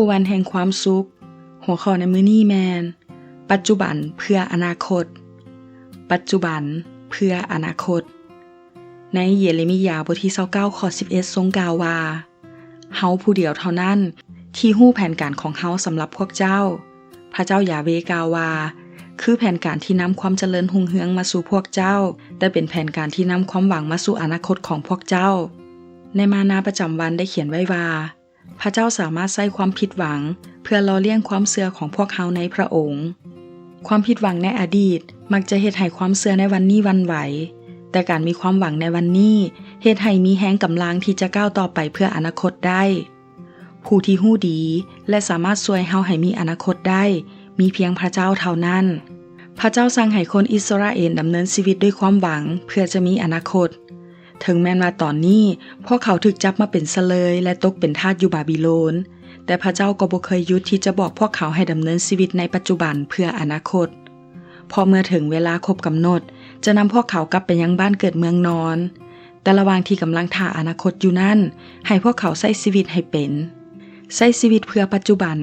ວັນແຫ່ງຄວາມສຸກ. ຫົວຂໍ້ໃນມື້ນີ້ແມ່ນ ປັດຈຸບັນເພື່ອອະນາຄົດ. ປັດຈຸບັນເພື່ອອະນາຄົດ. ໃນເຢເຣມີຍາ ບົດທີຊາວເກົ້າ ຂໍ້ສິບເອັດ ຊົງກ່າວວ່າ, ເຮົາຜູ້ດຽວເທົ່ານັ້ນທີ່ຮູ້ແຜນການຂອງເຮົາສຳລັບພວກເຈົ້າ. ພະເຈົ້າຢາເວກ່າວວ່າ, ຄືແຜນການທີ່ນຳຄວາມຈະເລີນຮຸ່ງເຮືອງມາສູ່ພວກເຈົ້າ, ແຕ່ເປັນແຜນການທີ່ນຳຄວາມຫວັງມາສູ່ອະນາຄົດຂອງພວກເຈົ້າ. ໃນມານາປະຈຳວັນໄດ້ຂຽນໄວ້ວ່າ, ພະເຈົ້າສາມາດໃຊ້ຄວາມຜິດຫວັງເພື່ອຫຼໍ່ລ້ຽງຄວາມເຊື່ອຂອງພວກເຮົາໃນພະອົງ. ຄວາມຜິດຫວັງໃນອະດີດມັກຈະເຮັດໃຫ້ຄວາມເຊື່ອໃນວັນນີ້ຫວັ່ນໄຫວ, ແຕ່ການມີຄວາມຫວັງໃນວັນນີ້ເຮັດໃຫ້ມີແຮງກຳລັງທີ່ຈະກ້າວຕໍ່ໄປເພື່ອອະນາຄົດໄດ້. ຜູ້ທີ່ຮູ້ດີ ແລະ ສາມາດຊ່ວຍເຮົາໃຫ້ມີອະນາຄົດໄດ້ ມີພຽງພະເຈົ້າເທົ່ານັ້ນ. ພະເຈົ້າສັ່ງໃຫ້ຄົນອິດສະຣາເອນດຳເນີນຊີວິດດ້ວຍຄວາມຫວັງເພື່ອຈະມີອະນາຄົດ. ເຖິງແມ່ນວ່າຕອນນີ້ພວກເຂົາຖືກຈັບມາເປັນສະເລີຍ ແລະ ຕົກເປັນທາດຢູ່ບາບິໂລນ, ແຕ່ພະເຈົ້າກໍບໍ່ເຄີຍຢຸດທີ່ຈະບອກພວກເຂົາໃຫ້ດຳເນີນຊີວິດໃນປັດຈຸບັນເພື່ອອະນາຄົດ. ເພາະເມື່ອເຖິງເວລາຄົບກຳນົດ ຈະນຳພວກເຂົາກັບໄປຍັງບ້ານເກີດເມືອງນອນ. ແຕ່ລະຫວ່າງທີ່ກຳລັງຖ້າອະນາຄົດຢູ່ນັ້ນ, ໃຫ້ພວກເຂົາໃຊ້ຊີວິດໃຫ້ເປັນ. ໃຊ້ຊີວິດເພື່ອປັດຈຸບັນ.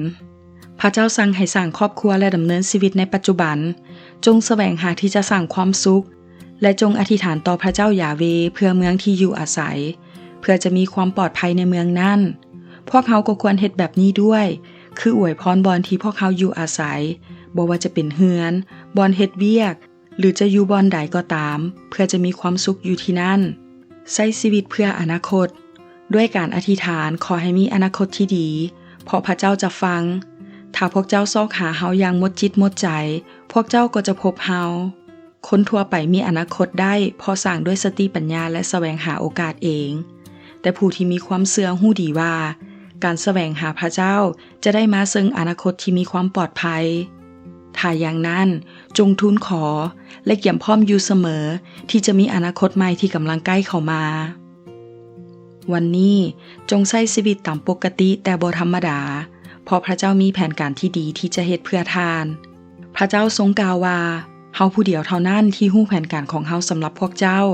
ພະເຈົ້າສັ່ງໃຫ້ສ້າງຄອບຄົວ ແລະ ດຳເນີນຊີວິດໃນປັດຈຸບັນ. ຈົ່ງສະແຫວງຫາທີ່ຈະສ້າງຄວາມສຸກ ແລະ ຈົ່ງອະທິຖານຕໍ່ພະເຈົ້າຢາເວເພື່ອເມືອງທີ່ຢູ່ອາໄສ, ເພື່ອຈະມີຄວາມປອດໄພໃນເມືອງນັ້ນ. ພວກເຮົາກໍຄວນເຮັດແບບນີ້ດ້ວຍ, ຄືອວຍພອນບ່ອນທີ່ພວກເຮົາຢູ່ອາໄສ, ບໍ່ວ່າຈະເປັນເຮືອນ, ບ່ອນເຮັດວຽກ, ຫຼື ຈະຢູ່ບ່ອນໃດກໍຕາມ, ເພື່ອຈະມີຄວາມສຸກຢູ່ທີ່ນັ້ນ. ໃຊ້ຊີວິດເພື່ອອະນາຄົດ. ດ້ວຍການອະທິຖານຂໍໃຫ້ມີອະນາຄົດທີ່ດີ, ເພາະພະເຈົ້າຈະຟັງ. ຖ້າພວກເຈົ້າຊອກຫາເຮົາຢ່າງໝົດຈິດໝົດໃຈ, ພວກເຈົ້າກໍຈະພົບເຮົາ. ຄົນທົ່ວໄປມີອະນາຄົດໄດ້ເພາະສ້າງດ້ວຍສະຕິປັນຍາ ແລະ ສະແຫວງຫາໂອກາດເອງ. ແຕ່ຜູ້ທີ່ມີຄວາມເຊື່ອຮູ້ດີວ່າ ການສະແຫວງຫາພະເຈົ້າຈະໄດ້ມາເຊິ່ງອະນາຄົດທີ່ມີຄວາມປອດໄພ. ຖ້າຢ່າງນັ້ນ, ຈົ່ງທູນຂໍ ແລະ ກຽມພ້ອມຢູ່ສະເໝີທີ່ຈະມີອະນາຄົດໃໝ່ທີ່ກຳລັງໃກ້ເຂົ້າມາ. ວັນນີ້, ຈົ່ງໃຊ້ຊີວິດຕາມປົກກະຕິແຕ່ບໍ່ທຳມະດາ, ເພາະພະເຈົ້າມີແຜນການທີ່ດີທີ່ຈະເຮັດເພື່ອທ່ານ. ພະເຈົ້າຊົງກ່າວວ່າ, ເຮົາຜູ້ດຽວເທົ່ານັ້ນທີ່ຮູ້ແຜນການຂອງເຮົາສຳລັບພວກເຈົ້າ,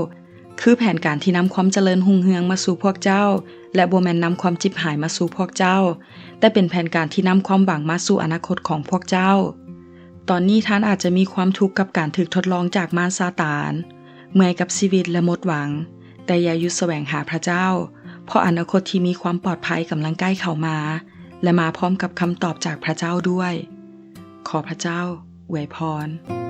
ຄືແຜນການທີ່ນຳຄວາມຈະເລີນຮຸ່ງເຮືອງມາສູ່ພວກເຈົ້າ ແລະ ບໍ່ແມ່ນນຳຄວາມຈິບຫາຍມາສູ່ພວກເຈົ້າ, ແຕ່ເປັນແຜນການທີ່ນຳຄວາມຫວັງມາສູ່ອະນາຄົດຂອງພວກເຈົ້າ. ຕອນນີ້ທ່ານອາດຈະມີຄວາມທຸກກັບການຖືກທົດລອງຈາກມານຊາຕານ, ເມື່ອຍກັບຊີວິດ ແລະ ໝົດຫວັງ, ແຕ່ຢ່າຢຸດສະແຫວງຫາພະເຈົ້າ, ເພາະອະນາຄົດທີ່ມີຄວາມປອດໄພກຳລັງໃກ້ເຂົ້າມາ ແລະ ມາພ້ອມກັບຄຳຕອບຈາກພະເຈົ້າດ້ວຍ. ຂໍພະເຈົ້າອວຍພອນ.